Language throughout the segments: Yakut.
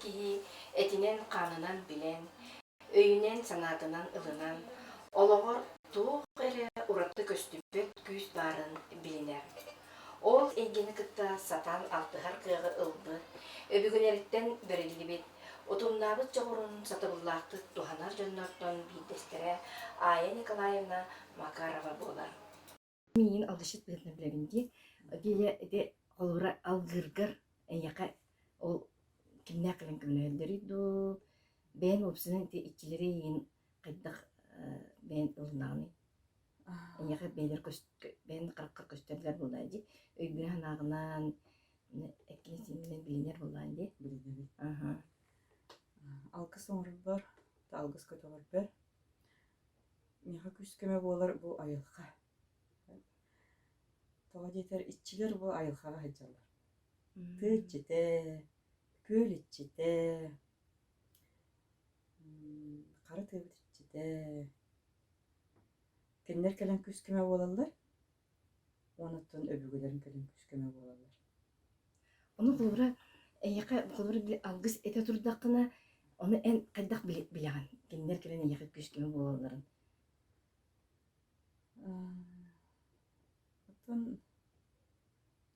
киһи этинэн-хаанынан билэн, өйүнэн-санаатынан ылынан, олоҕор туох эрэ ураты көстүбэт күүс баарын билинэр. Ол эйгэни кытта сатаан алтыһар кыаҕы ылбыт, өбүгэлэриттэн бэриллибит, утумнаабыт дьоҕурун сатабыллаахтык туһанар дьоннортон биирдэстэрэ Аайа Николаевна Макарова буолар. Миигин алгысчыт быһыытынан билэбин дии. Диэйэ ити холобура алгыыргар эйиэхэ ол кимнээх кэлэн көмөлөһөллөрүй дуу, бэйэн уопсайынан ити иччилэри эйигин хайдах бэйэн ылынаҕыный? Эйиэхэ бэйэлэр бэйэн хараххар көстөллөр буоллаа дии. Өйгүнэн-санааҕынан, эккинэн-сииҥҥинэн билинэр буоллаҕын дии. Билинэбин. Алгыс оҥорорбор, алгыс көтөҕөрбөр Миэхэ күүс-көмө буолар бу айылҕа. Тоҕо диэтэр иччилэр бу айылҕаҕа сылдьаллар. Тыа иччитэ, күөл иччитэ, хара тыабыт иччитэ. Кинилэр кэлэн күүс-көмө буолаллар уонна оттон өбүгэлэрим кэлэн күүс-көмө буолаллар. Ону холобура эйиэхэ холобура били алгыс этэ турдаххына, ону эн хайдах билэҕин? Кинилэр кэлэн эйиэхэ күүс-көмө буолалларын. Оттон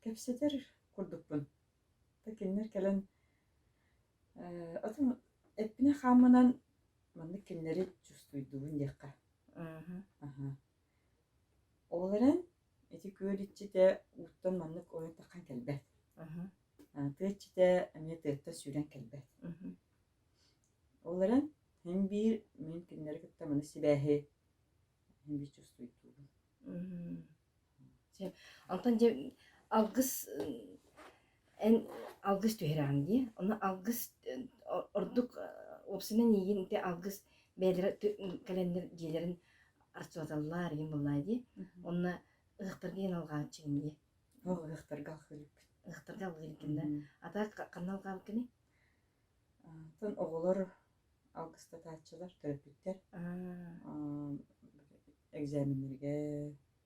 кэпсэтэр курдукпун. Кинилэр кэлэн оттон эппинэн-хааммынан маннык кинилэри чувствуйдуубун диэххэ. Ол эрэн ити күөл иччитэ ууттан маннык ойон таххан кэлбэт. Тыа иччитэ эмиэ тыаттан сүүрэн кэлбэт. Ол эрэн син биир мин кинилэри кытта маны сибээһи син биир чувствуйдуубун. Чэ, онтон дьэ алгыс эн алгыс түһэрэҕин дии. Ону алгыс ордук уопсайынан миигин ити алгыс бэйэлэрэ кэлэннэр дьиэлэрин арчылаталлар игин буоллаа дии. Онно ыһыахтарга иһин алҕааччыгын дии. Ол ыһыахтарга алҕыырбыт. Ыһыахтарга алҕыыргын да. А так ханна алҕаабыккыный? Оттон оҕолор алгыстатааччылар, төрөппүттэр экзаменнэргэ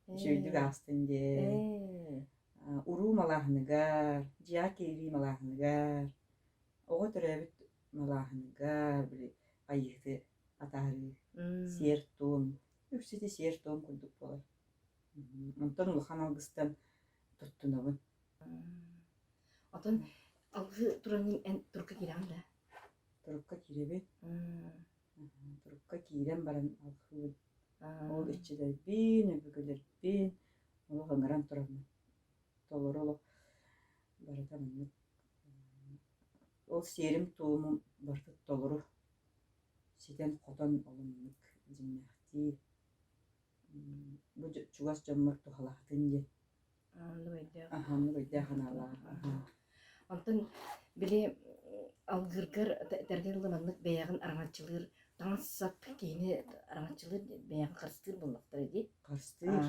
үчүгэйдик аастын диэн, уруу малааһыныгар, дьиэҕэ киирии малааһыныгар, оҕо төрөөбүт малааһыныгар, били айыыһыты атаарыы, сиэр-туом, үксүтэ сиэр-туом курдук буолар. Онтон улахан алгыстан туттунабын. Отон алгыы туран эн турукка киирэҕин да? Турукка киирэбин. Турукка киирэн баран алгыыбын. Ол иччилэрбин, өбүгэлэрбин олох ыҥыран тураммын. Толору олох барыта маннык ол сиэрим-туомум барыта толору ситэн-хотон олуннук дьиҥнээхтии бу чугас дьоммор туһалаатын диэн Оннук өйдөөх. Аһа, оннук өйдөөх санаалаах. Онтон били алгыыргар этэргэ дылы маннык бэйэҕин араҥаччылыыр таҥас-сап киһини араҥаччылыыр бэйэҕин харыстыыр буоллахтара дии. Харыстыыр.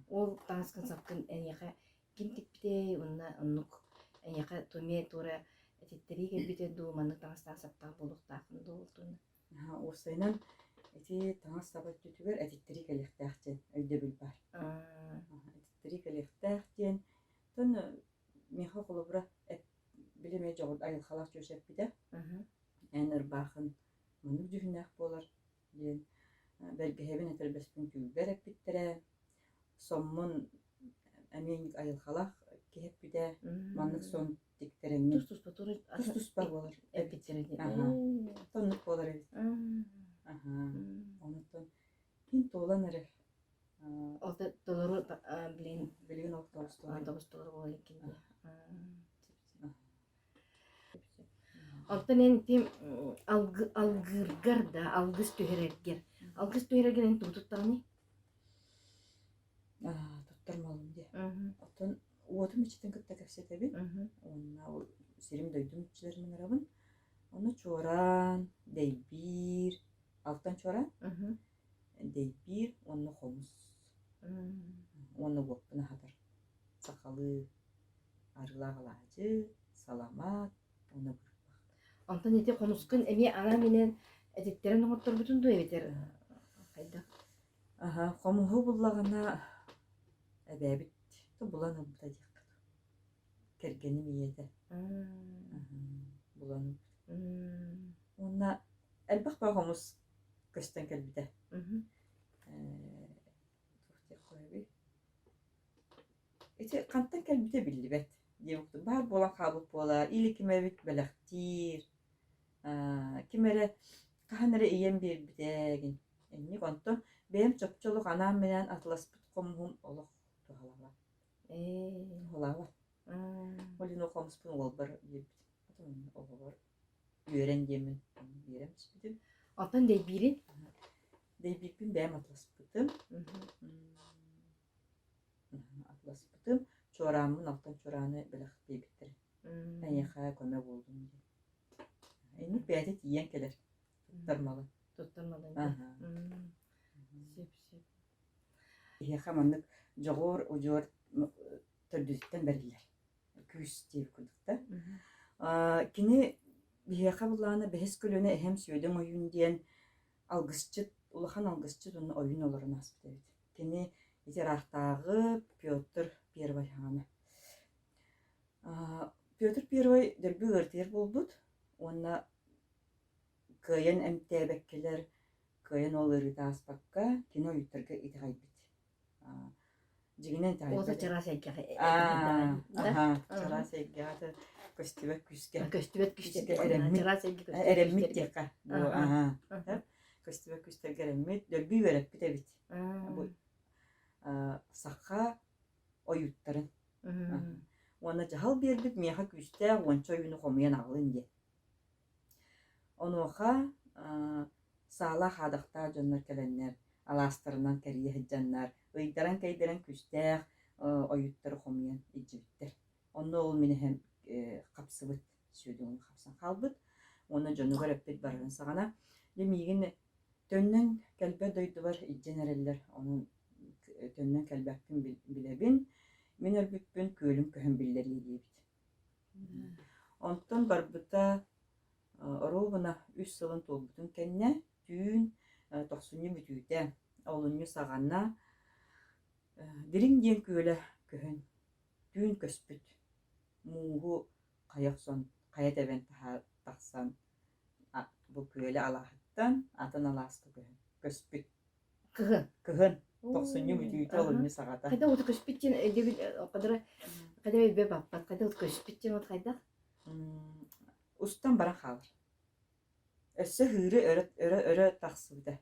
Ол таҥаскын-сапкын эйиэхэ ким тикпитэй уонна оннук эйиэхэ тумиэ туора этиттэрии кэлбитэ дуу маннык таҥастаах саптаах буолуохтааххын дуу туна Уопсайынан ити таҥас-сап өттүтүгэр этиттэрии кэлиэхтээх диэн өйдөбүл баар. Этиттэрии кэлиэхтээх диэн оттон миэхэ холобура били эмиэ дьоҕур айылҕалаах чуос эппитэ. Эн ырбаахын маннык дьүһүннээх буолар диэн бэргэһэбин этэрбэспин түүлбэр эппиттэрэ. Соммун эмиэ айылҕалаах киһи эппитэ. Маннык сон тиктэрэҥҥин Тус-туспа тус-туспа буолар эппиттэрэ дии. Аһа. Оннук буолар эбит. Аһа. Онтон кин туолан эрэр. Ол да толору билигин Билигин ол тобус-толору. тобус-толору буола иликкин дии. Онтон эн ити алгыыргар да алгыс түһэрэргэр алгыс түһэрэргэр эн тугу туттаҕыный? Туттар малым дии. Оттон уотум иччитин кытта кэпсэтэбин. Уонна ол сирим-дойдум иччилэрин ыҥырабын. Ону чуораан, дэйбиир, алтан чуораан, дэйбиир уонна хомус. Уонна уоппун аһатар. Сахалыы арыылаах алаадьы, саламаат уонна быырпах. Онтон ити хомускун эмиэ анаан-минээн этиттэрэн оҥотторбутун дуу эбэтэр хайдах? Аһа, хомуһу буллаҕына эбээбит булан ылбыта диэххэ дуу. Кэргэним ийэтэ булан ылбыт. Уонна элбэх бөҕө хомус көстөн кэлбитэ. Туох диэххэ сөбүй? Ити хантан кэлбитэ биллибэт диэбит баар буолан хаалбыт буолаар или ким эбит бэлэхтиир, ким эрэ хаһан эрэ ийэм биэрбитэ гин инник онтон бэйэм чопчу олох анаан-минээн атыласпыт хомуһум олох туһалаабат. Туһалаабат. Ол иһин ол хомуспун уолбар биэрбитим. Оҕобор үөрэн диэммин биэрэн түспүтүм. Оттон дэйбиирин? Дэйбиирбин бэйэм атыласпытым. Атыласпытым. Чуорааммын алтан чуорааны бэлэхтиэбиттэрэ. Эйиэхэ көмө буоллун диэн. Инник бэйэтэ тиийэн кэлэр. Туттар малын. Туттар малын. Сөп, сөп. Киһиэхэ маннык дьоҕур, удьуор төрдүттэн бэриллэр. Күүс диэбит курдук да. Кини биһиэхэ былаана бэһис көлүөнэ эһэм Сүөдэҥ ойуун диэн алгысчыт, улахан алгысчыт уонна ойуун олорон ааспыт эбит. Кини ити ыраахтааҕы Петр Первый хаана. Петр Первый дөлбү ыартыйар буолбут уонна кыайан эмтээбэккэлэр, кыайан ол ыарыыта ааспакка, кини ойууттарга итэҕэйбит. Дьиҥинэн итэҕэйбэт. Уота чараас эйгэҕэ Чараас эйгэҕэ көстүбэт күүскэ көстүбэт күүскэ эрэммит чараас эйгэ эрэммит диэххэ көстүбэт күүстэргэ эрэммит дөлбү үөрэппит эбит бу саха ойууттарын уонна дьаһал биэрбит миэхэ күүстээх уонча ойууну хомуйан аҕалын диэн Онуоха саалаах-аадахтаах дьоннор кэлэннэр, алаастарынан кэрийэ сылдьаннар, ыйдаран-кэйдэрэн күүстээх ойууттары хомуйан илдьибиттэр. Онно ол мин эһэм хапсыбыт, сүөдүҥүн хапсан хаалбыт уонна дьонугар эппит барарын саҕана, дьэ миигин төннөн кэлбэт дойдубар илдьэн эрэллэр, онон төннөн кэлбэппин билэбин, мин өлбүппүн күөлүм көһөн биллэриэ диэбит. Онтон барбыта оруобуна үс сылын туолбутун кэннэ, түүн тохсунньу бүтүүтэ, олунньу саҕана Дириҥ диэн күөлэ көһөн, түүн көспүт, мууһу хайа охсон, хайа тэбэн тахсан бу күөлэ алааһыттан атын алааска көһөн көспүт. Кыһын. Кыһын. Тохсунньу бүтүүтэ, олунньу саҕата. Хайдах вот көспүт диэн өйдөбүл кадара хайдах өйбө баппат хайдах вот көспүт диэн вот хайдах? Устан баран хаалар. Өссө ыһыыры өрө өрө өрө тахсыбыта.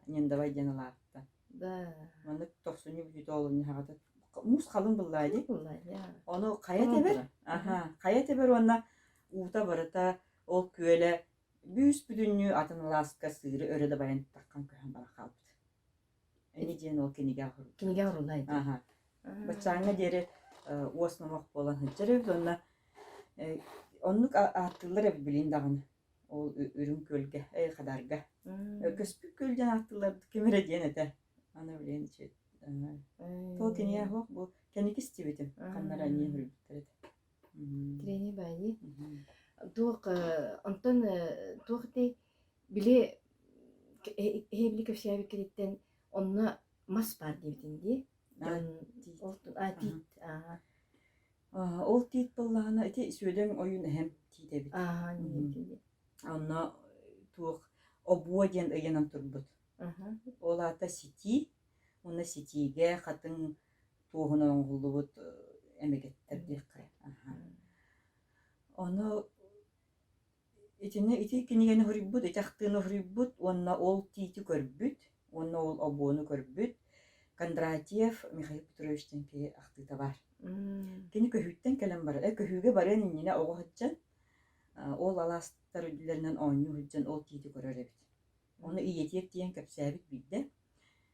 Нендавай диэн алааттан. Да. Маннык тохсунньу бүтүүтэ олунньу саҕата муус халыҥ быллаа дии. Быллаа дии. Ону хайа тэбэр? Аха, хайа тэбэр уонна уута барыта ол күөлэ Бүүс-бүтүннүү атын алааска сыыры өрө дабайан таххан көһөн баран хаалбыт. Ини диэн ол кинигэ оһорбут. Кинигэ оһоруллар ити. Аха. Баччааҥҥа диэри уос номох буолан сылдьар эбит уонна оннук ааттыыллар эбит билин даҕаны. Ол Үрүҥ Күөлгэ, Хадаарга. Көспүт күөл диэн ааттыыллар ким эрэ диэн этэ. Аны билин Тол кинигэ оһох бу кэнники истибитим. Ханнара эмиэ суруйбуттар этэ. Трени баайыы. Туох онтон туох этэй били эһэбили кэпсээбиккититтэн онно мас баар диэбитин дии. Дьон ол а тиит аа Ол тиит буоллаҕына ити Сүөдэҥ ойуун эһэм тиит эбит. Аа дии. Онно туох обуо диэн ыйанан турбут. Ол аата ситии уонна ситиигэ хатыҥ туоһунан оҥоһуллубут эмэгэттэр диэххэ. Ону итини ити кинигэни суруйбут, ити ахтыыны суруйбут уонна ол тиити көрбүт уонна ол обуону көрбүт Кондратьев Михаил Петрович диэн киһи ахтыыта баар. Кини көһүүттэн кэлэн барар. Көһүүгэ барыан иннинэ оҕо сылдьан, ол алаастар үрдүлэринэн оонньуу сылдьан ол тиити көрөр эбит. Ону ийэтигэр тиийэн кэпсээбит биирдэ.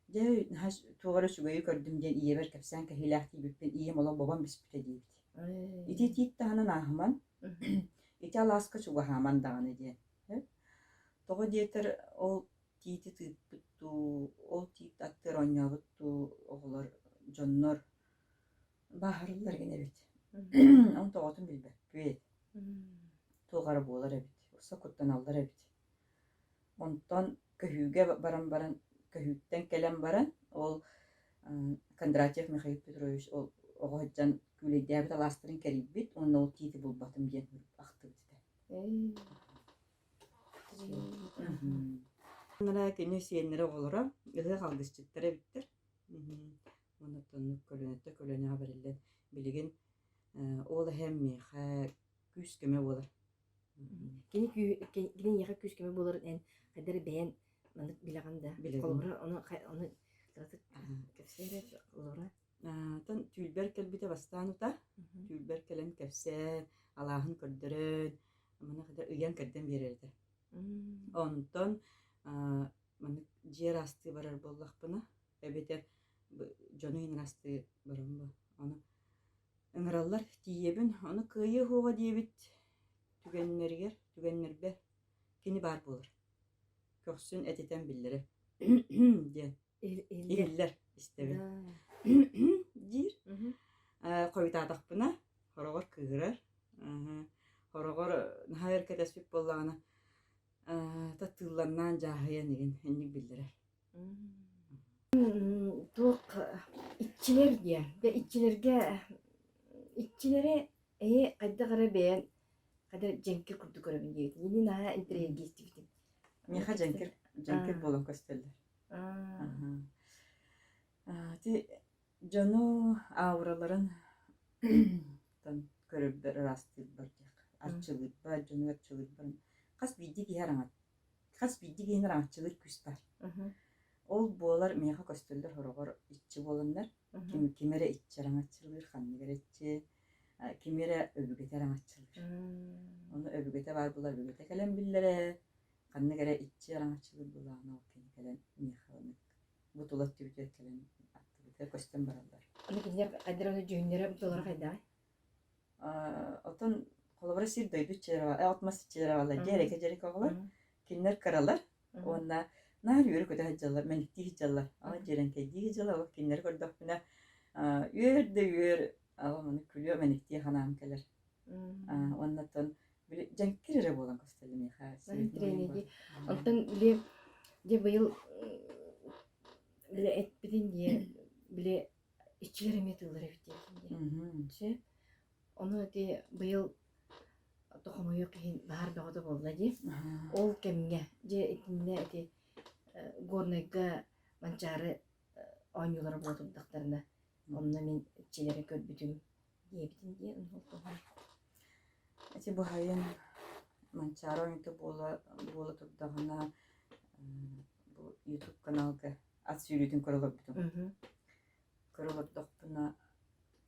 Дьэ, наһаа туох эрэ үчүгэйи көрдүм диэн ийэбэр кэпсээн кэһиилээх тиийбиппин ийэм олох бобон бүспүтэ диэбит. Ити тиит таһынан ааһыман, ити алааска чугаһааман даҕаны диэн. Тоҕо диэтэр ол тиити тыыппыт дуу, ол тиит аттыгар оонньообут дуу оҕолор, дьоннор бааһыраллар гин эбит. Ол тоҕотун билбэппит. Туох эрэ буолар эбит, өссө куттаналлар эбит. Онтон көһүүгэ баран баран, көһүүттэн кэлэн баран, ол Кондратьев Михаил Петрович ол оҕо сылдьан күүлэйдээбит алаастарын кэрийбит уонна ол тиити булбатым диэн ахтыбыт этэ. Анараа кини сиэннэрэ оҕолоро ыһыах алгысчыттара эбиттэр. Уонна оннук көлүөнэттэн көлүөнэҕэ бэриллэн билигин ол эһэм миэхэ күүс-көмө буолар. Кини кини эйиэхэ күүс-көмө буоларын эн хайдах эрэ бэйэн маннык билэҕин да? Билэбин. Холобура, ону ону кыратык кэпсээ эрэ холобура. Оттон түүлбэр кэлбитэ бастаан утаа. Түүлбэр кэлэн кэпсээн, алааһын көрдөрөн, маны хата ыйан-кэрдэн биэрэр этэ. Онтон маннык дьиэ ыраастыы барар буоллахпына, эбэтэр дьону иһин ыраастыы барабын буо. Ону ыҥыраллар, тиийэбин, ону кыайыы уһуоҕа диэбит түгэннэригэр, түгэннэрбэр кини баар буолар. Көхсүн этитэн биллэрэр диэн иһиллэр истэбин диир. Хойутаатахпына хороҕор кыыһырар, хороҕор наһаа өр кэтэспит буоллаҕына тыылланнаан дьааһыйан игин инник биллэрэр. Туох иччилэр диэ. Дьэ иччилэргэ иччилэри эйи хайдах эрэ бэйэн хайдах дьэҥкир курдук көрөбүн диэбитин. Ини наһаа интэриэһиргии истибитим. Миэхэ дьэҥкир дьэҥкир буолан көстөллөр. Ити дьону аураларын көрөрбөр ыраастыырбар диэх арчылыырбар, дьону арчылыырбар хас биирдии киһи араҥат хас биирдии киһини араҥаччылыыр күүс баар. Ол буолар миэхэ көстөллөр сороҕор иччи буоланнар, ким, ким эрэ иччи араҥаччылыыр, ханнык эрэ иччи, ким эрэ өбүгэтэ араҥаччылыыр. Ону өбүгэтэ баар буолар өбүгэтэ кэлэн биллэрэ, ханнык эрэ иччи араҥаччылыыр буоллаҕына ол кини кэлэн миэхэ оннук бу тула өттүбүтүгэр кэлэн аттыбытыгар көстөн бараллар. Аны кинилэр хайдах эрэ дьүһүннэрэ буталара хайдаҕай? Оттон холобура сир-дойду иччилэрэ от-мас иччилэрэ бааллар, дьиэрэкэ-дьэрэкэ оҕолор. Кинилэр кыралар уонна наар үөрэ-көтө сылдьаллар, мэниктии сылдьаллар. Аны дьиэрэҥкэйдии сылдьаллар. Ол кинилэри көрдөхпүнэ үөр да үөр, ол маны күлүө мэниктии санаам кэлэр. Уонна оттон били дьэҥкир эрэ буолан көстөллөр миэхэ. Оттон били дьэ быйыл били эппитин дии били иччилэр эмиэ тыыллар эбит диэбитин дии. Ону ити быйыл хомойуох иһин баһаар бөҕөтө буолла дии. Ол кэмҥэ дьэ итиннэ ити Горнайга Манчаары оонньуулара буола турдахтарына онно мин иччилэри көрбүтүм диэбитин дии ол туһунан. Ити быһайын Манчаары оонньуута буола буола турдаҕына бу YouTube каналга ат сүүрүүтүн көрө олорбутум. Көрө олордохпуна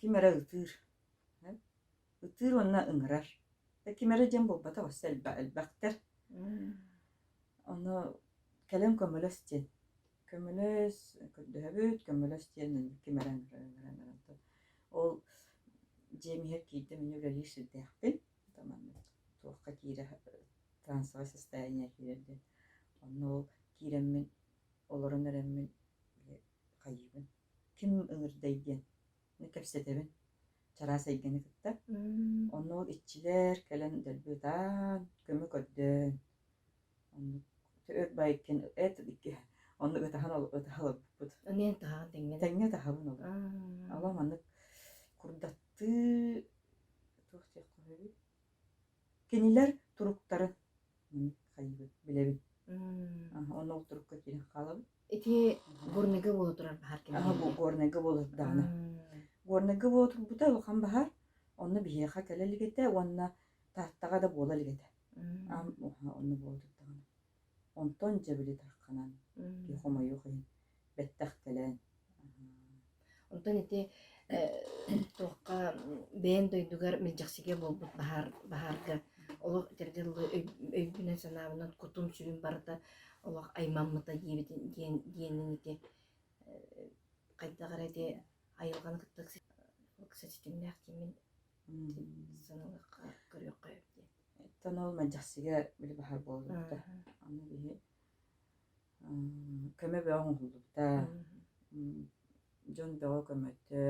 ким эрэ ытыыр. Ытыыр уонна ыҥырар. Ким эрэ диэн буолбатах өссө элбэхтэр. Ону кэлэн көмөлөс диэн. Көмөлөс, көрдөһөбүт, көмөлөс диэн ким эрэ ыҥырар, ыҥыран ыҥыран. Ол дьиэм иһэр киирдим, мин үлэлиир сирдээхпин. Маннык туохха киирэ трансовое состояние киирэр диэн. Онно ол киирэммин, олорон эрэммин хайыыбын, ким ыҥырдай диэн кэпсэтэбин чараас эйгэни кытта. Онно ол иччилэр кэлэн дэлби ытаан, көмө көрдөөн, оннук өр байкин эт икки оннук ытаһан ытаһа олорбуппут. Эн таһаҕын тэҥҥэ Тэҥҥэ ытаһабын олор. Ала маннык курдаттыы туох диэххэ сөбүй? Кинилэр туруктарын хайыыбын билэбин. Онно ол турукка киирэн хаалабын. Ити Горнайга буола турар баһаар Аха, кэмигэр. Горнайга буола турдаҕына. Горнайга буола турбута улахан баһаар. Онно биһиэхэ кэлэ илик этэ уонна Тааттаҕа да буола илик этэ. Онно буола турдаҕына. Онтон дьэ били тарханан, хомойуох иһин, бэттэх кэлэн. Онтон ити туохха бэйэн дойдугар Мэлдьэхсигэ буолбут баһаар баһаарга олох этэргэ дылы өйбүнэн-санаабынан кутум-сүрүм барыта олох аймаммыта диэбитин диэн диэнин ити хайдах эрэ ити айылҕаны кытта ыкса ситимнээх диэммин саналыахха көрүөххэ сөп диэн. Оттон ол Мэлдьэхсигэ били баһаар буолбута. Аны биһи көмө бөҕө оҥоһуллубута. Дьон бөҕө көмөтө,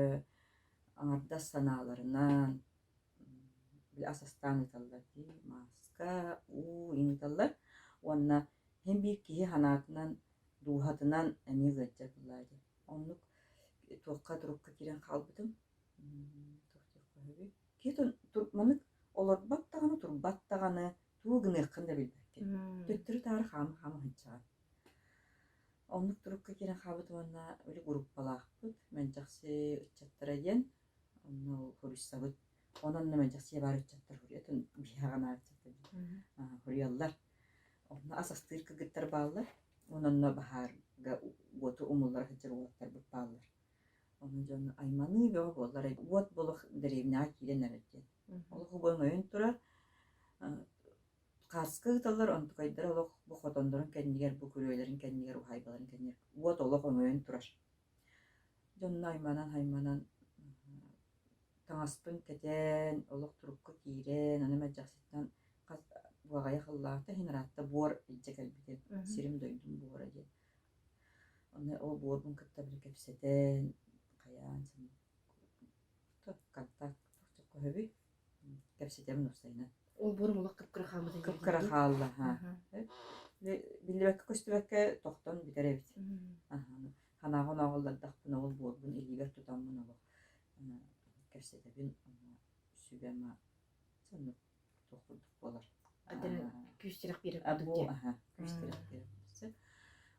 аҥардас санааларынан били ас астаан ыыталлар дии, мааска, уу ыыталлар уонна син биир киһи санаатынан, дууһатынан эмиэ ыалдьар буоллаҕа дии. Оннук туохха турукка киирэн хаалбытым. Туох диэххэ сөбүй? Киһи маннык олорбот даҕаны, турбат даҕаны, тугу гыныаххын да билбэккин. Төттөрү-таары хаама-хаама сылдьаҕын. Оннук турукка киирэн хаалбыт уонна били группалаахпыт Мэлдьэхси ыччаттара диэн онно суруйсабыт. Онон онно Мэлдьэхсигэ баар ыччаттар суруйатын биһиэхэ анаан ыччаттар суруйаллар. Онно ас астыыр кыргыттар бааллар. Уонна онно баһаарга уоту умуллара сылдьар уолаттарбыт бааллар. Ону дьон айманыы бөҕө буоллар уот болох дэриэбинэҕэ киирэн эрэр диэн. Олох өҥөйөн турар Хааска ыыталлар, онтукайдара олох бу хотоннорун кэннигэр, бу күрүөлэрин кэннигэр, уһаайбаларын кэннигэр уот олох өҥөйөн турар. Дьонно айманан-айманан таҥаспын кэтэн, олох турукка киирэн, аны мэлдьэхситтэн хас буаҕайа халлаата иһин ыраатта буор илдьэ кэлбитим, сирим-дойдум буора диэн. Онно ол буорбун кытта били кэпсэтэн, хайаан контакт көһөбүй кэпсэтэбин уопсайынан. Ол буорум олох кып-кыра хаалбыт Кып-кыра хаалла, Биллибэккэ-көстүбэккэ тохтон бүтэр эбит. Санааҕа онооҕоллордохпуна ол буорбун илиибэр тутаммын олох кэпсэтэбин, сүбэм соннук туох курдук буолар. Күүс-тирэх биэрэр курдук дии. Күүс-тирэх биэрэр курдук.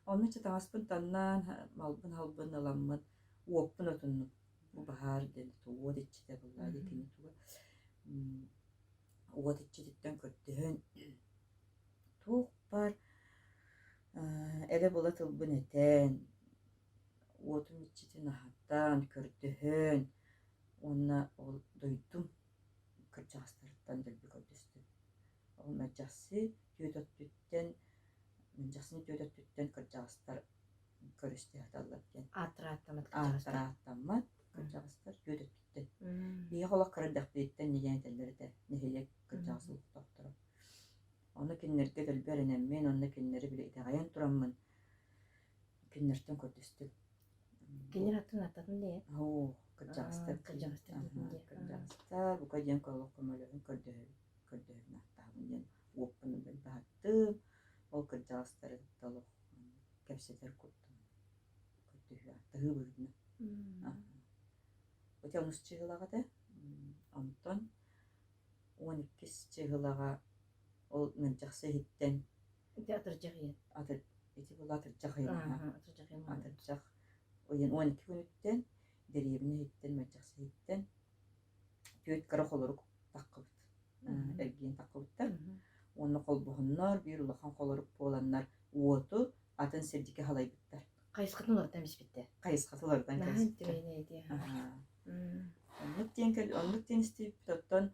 Онно чэ таҥаспын таннаан, малбын-халбын ыламмын, уоппун отуннум. Бу баһаар диэн уот иччитэ буолла дии кини туга уот иччититтэн көрдөһөн туох баар элэ-была тылбын этэн, уотум иччитин аһатан, көрдөһөн уонна ол дойдум кырдьаҕастарыттан дэлби көрдөстүм. Ол Мэлдьэхси түөрт өттүттэн Мэлдьэхсини түөрт өттүттэн кырдьаҕастар көрүстэ сыталлар диэн. Ааттара ааттаммат кырдьаҕастар. Ааттара ааттаммат кырдьаҕастар түөрт өттүттэн. Биһиэхэ олох кыра эрдэхпититтэн диэн этэллэр этэ нэһилиэк кырдьаҕас олохтоохторо. Ону кинилэргэ дэлби эрэнэммин, онно кинилэри били итэҕэйэн тураммын кинилэртэн көрдөстүм. Кинилэр аттын аттатын дии. Оо, кырдьаҕастар Кырдьаҕастар дии. Кырдьаҕастар, бука диэн олох көмөлөһөн көрдөһөбүн, көрдөһөбүн ааттаһабын диэн уоппун дэлби аһаттым. Ол кырдьаҕастары кытта олох кэпсэтэр курдук көрдөһүү ааттаһыы быһыытынан. Ити онус чыһылаҕа этэ. Онтон 12-ис чыһылаҕа ол мэлдьэхси иһиттэн Ити атырдьах ыйын. Аты ити буолла атырдьах ыйын Атырдьах ыйын. Атырдьах ыйын 12 күнүттэн дэриэбинэ иһиттэн мэлдьэхси иһиттэн түөрт кыра холорук таххыбыт. Эргийэн таххыбыттар. Уонна холбоһоннор биир улахан холорук буоланнар уоту атын сирдики халайбыттар. Хайысхатын уларытан биспиттэр. Хайысхатын уларытан Наһаа кэбиспиттэр. интэриэһинэй ити. Оннук диэн оннук диэн истибиппит оттон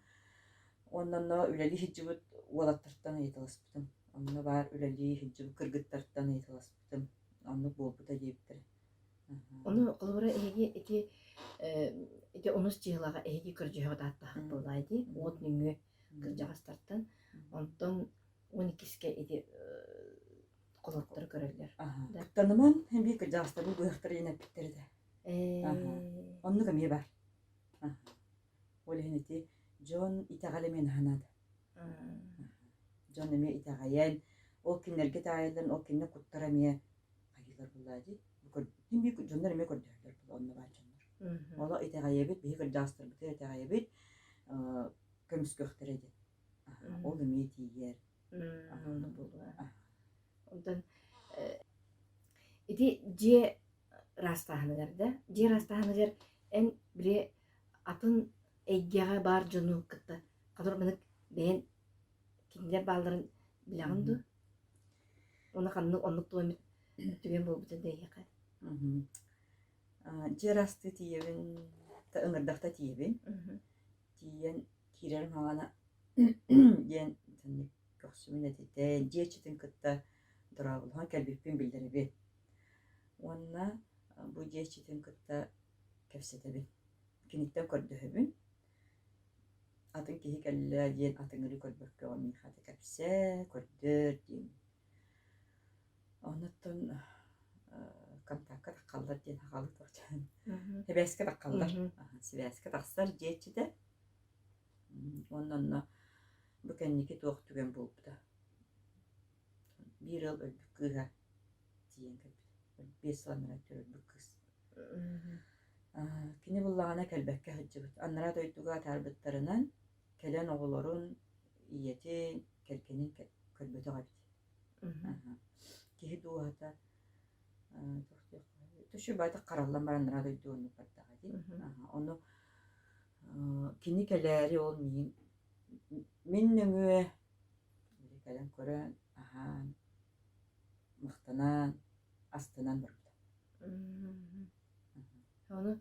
уонна онно үлэлии сылдьыбыт уолаттартан ыйыталаспытым. Онно баар үлэлии сылдьыбыт кыргыттартан ыйыталаспытым. Оннук буолбута диэбиттэрэ. Ону холобура эһиги ити ити онус дьыалаҕа эһиги көрдьүһэҕит ааттаахыт буоллаа ити уот нөҥүө кырдьаҕастартан онтон 12-искэ ити холоттору көрөллөр. Куттаныман биир кырдьаҕастарбыт быһахтар диэн эппиттэр этэ. Оннук эмиэ баар. Ол иһин ити дьон итэҕэлэ эмиэ наһаа наада. Дьон эмиэ итэҕэйэн, ол кинилэргэ таайыллан, ол кинилэр куттара эмиэ хайыылар буоллаа дии. Син биир дьоннор эмиэ көрдөһөллөр буолла онно баар дьоннор. Оло итэҕэйэбит, биһи кырдьаҕастарбытыгар итэҕэйэбит, көмүскүөхтэрэ диэн. Ол эмиэ тиийэр. Онно буолуо. Онтон ити дьиэ ыраастааһыныгар да, дьиэ ыраастааһыныгар эн били атын эйгэҕэ баар дьону кытта хатыр маннык бэйэн кинилэр баалларын билэҕин дуо? Уонна ханнык оннук туох эмит түгэн буолбута да эйиэхэ? Дьиэ ыраастыы тиийэбин, ыҥырдахта тиийэбин. Тиийэн киирэрим хаҕана диэн көхсүбүн этитэн, дьиэ иччитин кытта дорооболоһон кэлбиппин биллэрэбин. Уонна бу дьиэ иччитин кытта кэпсэтэбин. Киниттэн көрдөһөбүн. Атын киһи кэллэ диэн атыҥырыы көрбөккө миэхэ аты кэпсээ, көрдөр диэн. Онуттан контакка таххаллар диэн сахалыы туох Сибээскэ таххаллар. Сибээскэ тахсар дьиэ иччитэ. Уонна онно бу кэнники туох түгэн буолбута. Биир ыал өлбүт кыыһа тиийэн кэлбит. 5 сыл анараа өттүгэр өлбүт кыыс. Кини буллаҕына кэлбэккэ сылдьыбыт. Анараа дойдуга атаарбыттарынан кэлэн оҕолорун, ийэтин, кэргэнин көрбөтөх эбит. Үчүгэй баайдык хараллан баран наһаа дойду оннук бардаҕа дии. Ону кини кэлээри ол миигин мин нөҥүө кэлэн көрөн, аһаан, махтанан, астынан барбыта. Ону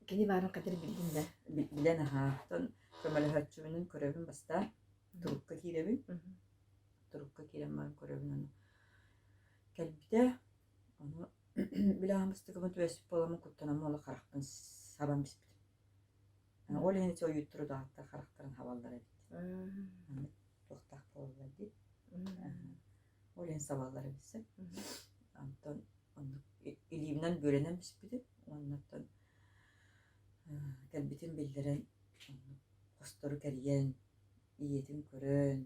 кини баарын хатыр биллин да? Билэн аһаа. Оттон көмөлөһөөччүбүнүн көрөбүн бастаан. Турукка киирэбин. Турукка киирэн баран көрөбүн ону. Кэлбитэ. Ону били аһымыстыгыбын түбэспит буоламмын куттанаммын олох харахпын сабан биспитим. Ол иһин ити ойууттар удаҕаттар харахтарын хабаллар эбит. Маннык туохтаах буолаллар дии. Ол иһин сабаллар эбит сөп. Онтон оннук илиибинэн бүөлэнэн биспитим. Уонна оттон кэлбитин биллэрэн оннук хостору кэрийэн, ийэтин көрөн,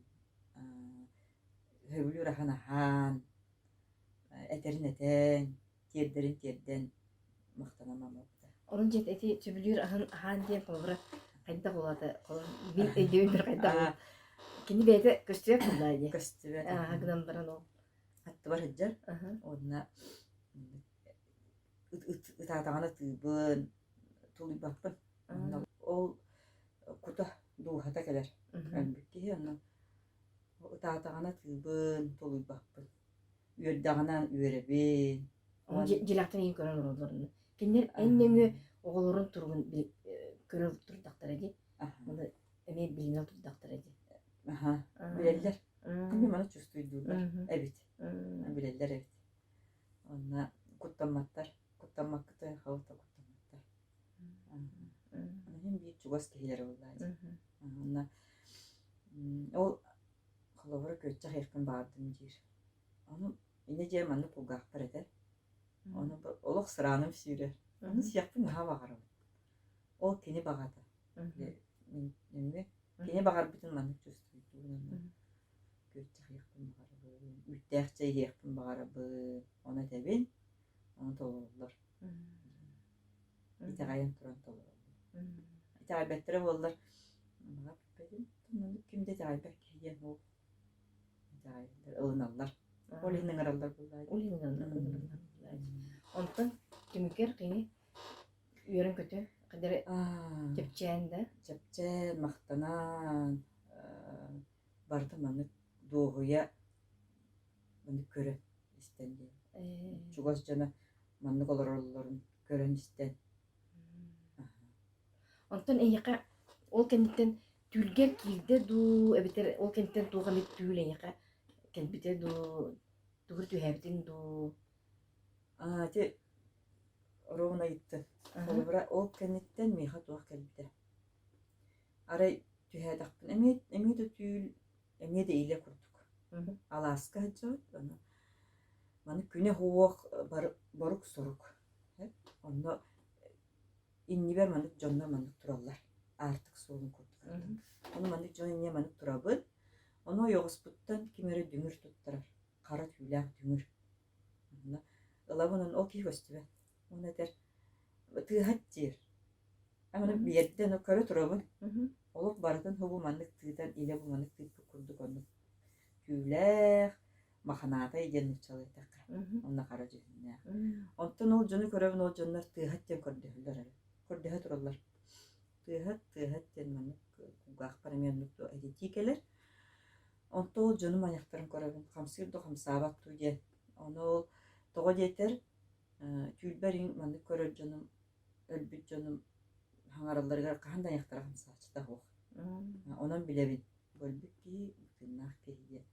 сөбүлүүр аһын аһаан, этэрин этэн, тиэрдэрин тиэрдэн махтанан маммыта. Онон дьэ ити сөбүлүүр аһын аһаан диэн холобура хайдах улаата мин өйдөбүлбэр хайдах кини бэйэтэ көстүбэт буоллаа дии. Көстүбэт. Аа гынан баран ол аттыбар сылдьар уонна ытаатаҕына ытыыбын, тулуйбаппын. Ол кута дууһата кэлэр өлбүт киһи онно ытаатаҕына ытыыбын, тулуйбаппын. Үөрдэҕинэ үөрэбин. Дьилэхтэн иһин көрөн олороллор. Кинилэр эн нөҥүө оҕолорун туругун көрө турдахтара дии. Оны эмиэ билинэ турдахтара дии. Аха, билэллэр. Кими маны чувствуйдууллар эбит. Билэллэр эбит. Онно куттамматтар. Куттаммаккытын хабыта куттамматтар. Иһин биир чугас киһилэрэ буоллаа дии. Онно ол холобура күөччэх иэхпин баҕардым диир. Ону инньэ диэн маннык кулгаахпар этэр. Ону олох сырааным сүүрэр. Ону сиэхпин наһаа баҕарабын. Ол кини баҕата. Мин кини баҕарбытын маннык чувствуйдуун онно күөччэх иэхпин баҕарабын, үүттээх чэй иһиэхпин баҕарабын. Ону этэбин, ону толороллор. Итэҕэйэн туран толороллор. Итэҕэйбэттэрэ буоллар, баҕар бүппэтим. Маннык ким да итэҕэйбэт киһи диэн ол итэҕэйэллэр, ылыналлар. Ол иһин ыҥыраллар буоллаа. Ол иһин ыҥыраллар буоллаа. Онтон түмүгэр кини үөрэн-көтөн хадары чэпчээн да? Чэпчээн, махтанан, барыта маннык дуоһуйа маннык көрөн истэн диэн. Чугас дьоно маннык олороллорун көрөн истэн. Онтон эйиэхэ ол кэнниттэн түүлгэр киирдэ дуу, эбэтэр ол кэнниттэн туох эмит түүл эйиэхэ кэлбитэ дуу, тугу түһээбитиҥ дуу? Аа, ити ровно ыйыттын. Холобура, ол кэнниттэн миэхэ туох кэлбитэ. Арай түһээтэхпинэ эмиэ эмиэ да түүл, эмиэ да илэ курдук. Алааска сылдьабыт, ону маны күнэ уох борук-сорук. Онно иннибэр маннык дьоннор маннык тураллар. Аартык суолун курдук. Ону маннык дьон инньэ маннык турабын. Ону ойоҕоспуттан ким эрэ дүҥүр туттарар. Хара түүлээх дүҥүр. Онно ылабын онон ол киһи көстүбэт. Уонна этэр тыаһат диир. Аны биэрдэ ону көрө турабын. Олох барытын һубу маннык тыытан илэ бу маннык тыыппыт курдук оннук түүлээх, маханаатай диэн нууччалыы эттэххэ. Онно хара дьүһүннээх. Онтон ол дьону көрөбүн ол дьоннор тыаһат диэн көрдөһөллөр эрэ. Көрдөһө тураллар. Тыаһат, тыаһат диэн маннык кулгаахпар эмиэ оннук этитии кэлэр. Онтон ол дьонум айахтарын көрөбүн, хамсыыр дуу, хамсаабат дуу диэн. Ону ол тоҕо диэтэр, түүлбэр маннык көрөр дьонум, өлбүт дьонум хаҥаралларыгар хаһан да айахтара хамсааччыта суох. Онон билэбин, бу өлбүт киһи, тыыннаах киһи диэн.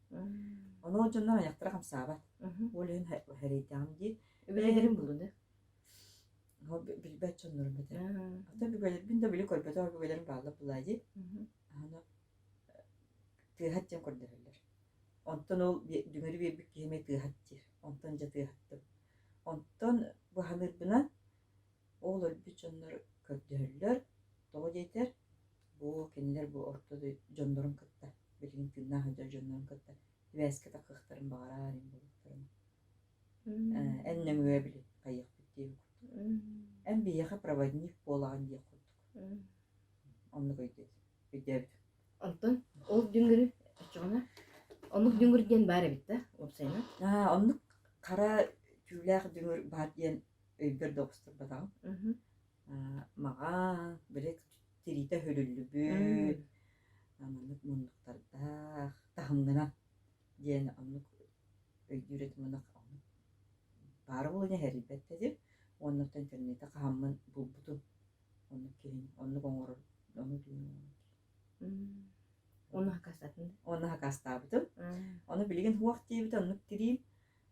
Ону ол дьоннор айахтара хамсаабат. Ол иһин сэрэйдэҕим дии. Өбүгэлэрим булуна. Ол билбэт дьоннорум этэ. Ата өбүгэлэрбин да били көрбөтөх өбүгэлэрим бааллар булаа дии. Аны тыаһат диэн көрдөһөллөр. Онтон ол дүҥүрү биэрбит киһи эмиэ тыаһат диир. Онтон дьэ тыаһаттым. Онтон быһаныырбынан ол өлбүт дьоннор көрдөһөллөр. Тоҕо диэтэр, бу кинилэр бу орто дьоннорун кытта, билигин тыыннаах сылдьар дьоннорун кытта сибээскэ тахсыахтарын баҕарар ин буолуохтарын. Эн нөҥүө били хайыахпыт диэбит курдук. Эн биһиэхэ проводник буолаҕын диэх курдук. Оннук өйдөөбүтүм. Онтон ол дүҥүрү оччоҕуна оннук дүҥүр диэн баар эбит да уопсайынан? Аа, оннук хара Түүлээх дүҥүр баар диэн өйбөр да оҕустарбатаҕым. Маҕан, били тириитэ өһүлүллүбүт, маннык муннуктардаах, таһымнанан диэн оннук өйдүүр этим уонна оннук баара буолуо иһэрийбэт этим. Уонна оттон интернети хаһаммын булбутум. Оннук киһини, оннук оҥорор, оннук дүҥүр оҥорор. Ону хакастаатын Уонна хакастаабытым. Ону билигин суох диэбит оннук тириим.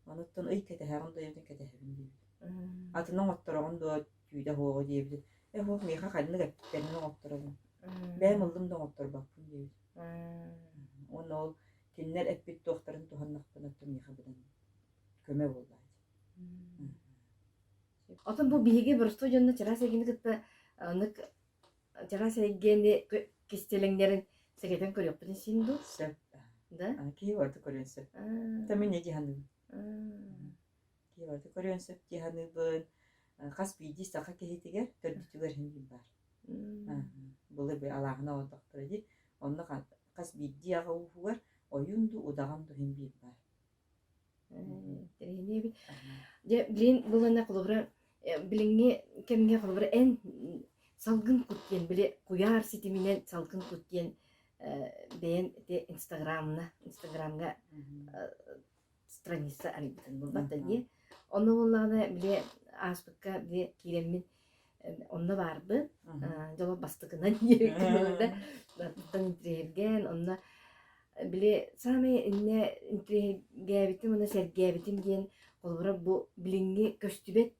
Онуттан ый кэтэһэҕин дуо диэбитин кэтэһэбин диэбит. Атын оҥоттороҕун дуо түүтэ суоҕу диэбитин. Э суох миэхэ ханнык эппиттэринэн оҥотторобун. Бэйэм ыллым да оҥотторбоппун диэбит. Уонна ол кинилэр эппит туохтарын туһаннахпына оттон миэхэ быдан көмө буолла. Отон бу биһиги боростуой дьонно чараас эйгэни кытта оннук чараас эйгэни кистэлэҥнэрин сэгэтэн көрүөхпүтүн син дуу? Сөп. Да? Киһи барыта көрүөн сөп. Та мин не дии саныыбын. Киһи барыта көрүөн сөп дии саныыбын. Хас биирдии саха киһитигэр төрдүтүгэр иһин биир баар. Былыр би алааһына олордохторо дии. Онно хас биирдии аҕа ууһугар ойуун дуу, удаҕан дуу иһин биир баар. Интэриэһинэй эбит. Дьэ, билин булана холобура билиҥҥи кэмҥэ холобура эн салгын кут диэн били куйаар ситиминэн салгын кут диэн бэйэн ити инстаграмна инстаграмҥа страница арыйбытын булбат да дии. Онно буоллаҕына били ааспыкка били киирэммин онно баарбын дьоло бастакынан диэбиккин да интириэһиргээн онно Били саамай иннэ интириэһиргээбитим уонна сэргээбитим диэн холобура бу билиҥҥи көстүбэт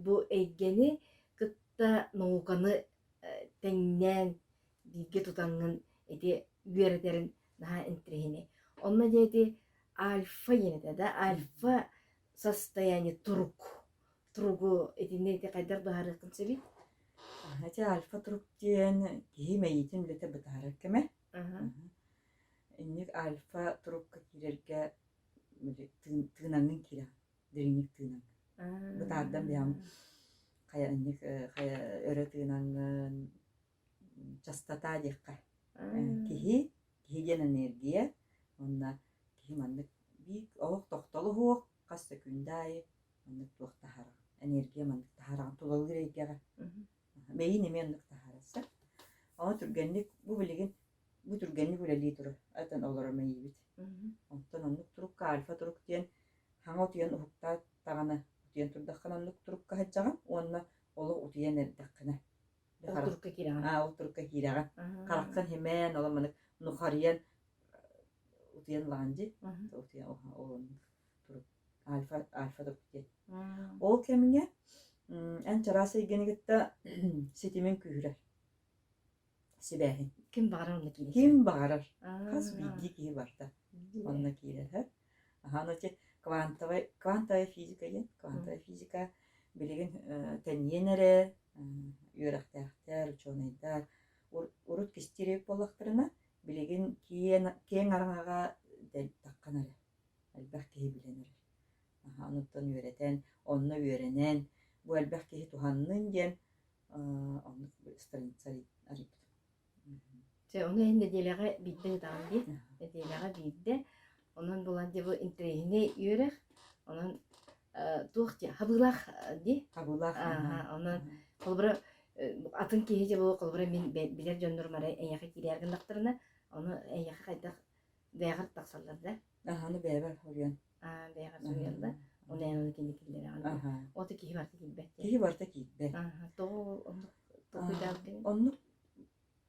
бу эйгэни кытта науканы тэҥнээн бииргэ тутаҥҥын ити үөрэтэрин наһаа интириэһинэй. Онно дьэ ити альфа диэн этэ да альфа состояние турук туругу итиннэ ити хайдах быһаарыаххын сөбүй? Ити альфа турук диэн киһи мэйиитин үлэтэ бытаарар кэмэ. Инник альфа турукка киирэргэ тыынаҥҥын киирэҕин, дириҥник тыынаҥҥын. Бытаардан биһэҕин хайа инник хайа өрө тыынаҥҥын частота диэххэ. Киһи, киһи диэн энергия уонна киһи маннык биир олох тохтоло суох хас сөкүүндэ аайы маннык туох таһаараҕын, энергия маннык таһаараҕын тулалыыр эйгэҕэ. Мэйиин эмиэ оннук таһаарарса. Ону түргэнник бу билигин бу түргэнник үлэлии турар этэн олорор мэйиибит. Онтон оннук турукка альфа турук диэн хаҥа утуйан уһуктаат даҕаны утуйан турдаххына оннук турукка сылдьаҕын уонна олох утуйан эрдэххинэ Ол турукка киирэҕин. Аа, ол турукка киирэҕин. Хараххын химээн, олох маннык нухарыйан утуйан ылаҕын дии. Утуйан ол оннук турук альфа альфа турук диэн. Ол кэмҥэ эн чараас эйгэни кытта ситимиҥ күүһүрэр. Сибээһин. Ким баҕарар онно киирэр. Ким баҕарар. Хас биирдии киһи барда онно киирэр. Аха, ити квантовай, квантовая физика диэн. Квантовая физика билигин тэнийэн эрэ үөрэхтээхтэр, учуонайдар урут кистиир эбит буоллахтарына, билигин киэҥ, киэҥ араҥаҕа таххан эрэ. Элбэх киһи билэн эрэр. Онуттан үөрэтэн, онно үөрэнэн, бу элбэх киһи туһаннын диэн оннук страница арыйбытым. Чэ, ону эн нэдиэлэҕэ биирдэ ыытаҕын дии. Нэдиэлэҕэ биирдэ. Онон булан дьэ бу интэриэһинэй үөрэх. Онон туох дии хабыылаах дии. Хабыылаах. Онон холобура атын киһи дьэ бу холобура мин билэр дьоннорум арай эйиэхэ киирээр гыннахтарына, ону эйиэхэ хайдах бэйэҕэр тахсаллар да? Аһаны бэйэбэр суруйан. Аа, бэйэҕэр суруйаллар. Оны эн ону кини киллэрэҕин. Аха. Ото киһи барыта киирбэт диэн. Киһи барыта киирбэт. Аха. Тоҕо оннук толкуйдаабыккыный? Оннук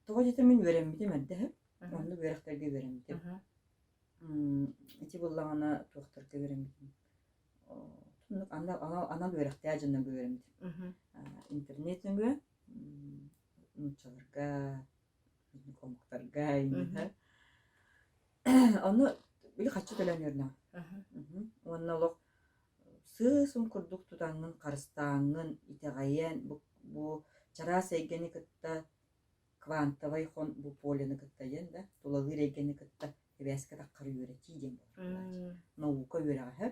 тоҕо диэтэ мин үөрэммитим эрдэ Оннук үөрэхтэргэ үөрэммитим. Ити буоллаҕына туохтарга үөрэммитим. Оннук анал анал үөрэхтээх дьоннорго үөрэммитим. Интернет нөҥүө нууччаларга, омуктарга иннинэ. Ону били хаччы төлөөн үөрэнэҕин. Уонна олох сыыс-ум курдук тутаҥҥын, харыстааҥҥын, итэҕэйэн бу, бу чараас эйгэни кытта квантовай хон бу полены кытта диэн да, тулалыыр эйгэни кытта сибээскэ таххар үөрэтии диэн буолар. Наука үөрэҕэ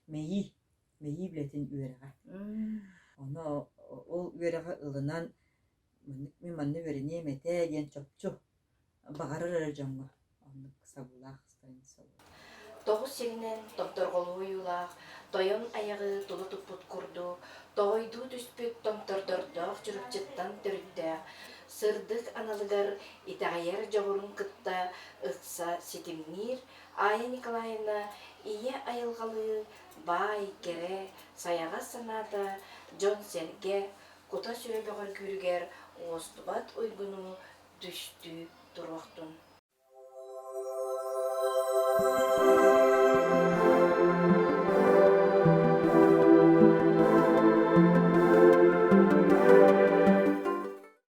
мэйии, мэйии үлэтин үөрэҕэ. Ону ол үөрэҕи ылынан маннык мин манна үөрэниэм этэ диэн чопчу баҕарар эрэ дьоҥҥо оннук сабыылаах страница буолар. Тоҕус сиринэн топторҕолуу ойуулаах. Тойон айаҕы тула туппут курдук, тоҕойдуу түспүт томтордордоох Чурапчыттан төрүттээх, сырдык аналыгар итэҕэйэр дьоҕурун кытта ыкса ситимниир Аайа Николаевна ийэ айылҕалыы баай, кэрэ, сайаҕас санаата дьон-сэргэ кута-сүрэ бөҕөргүүрүгэр уостубат уйгуну түстүү туруохтун.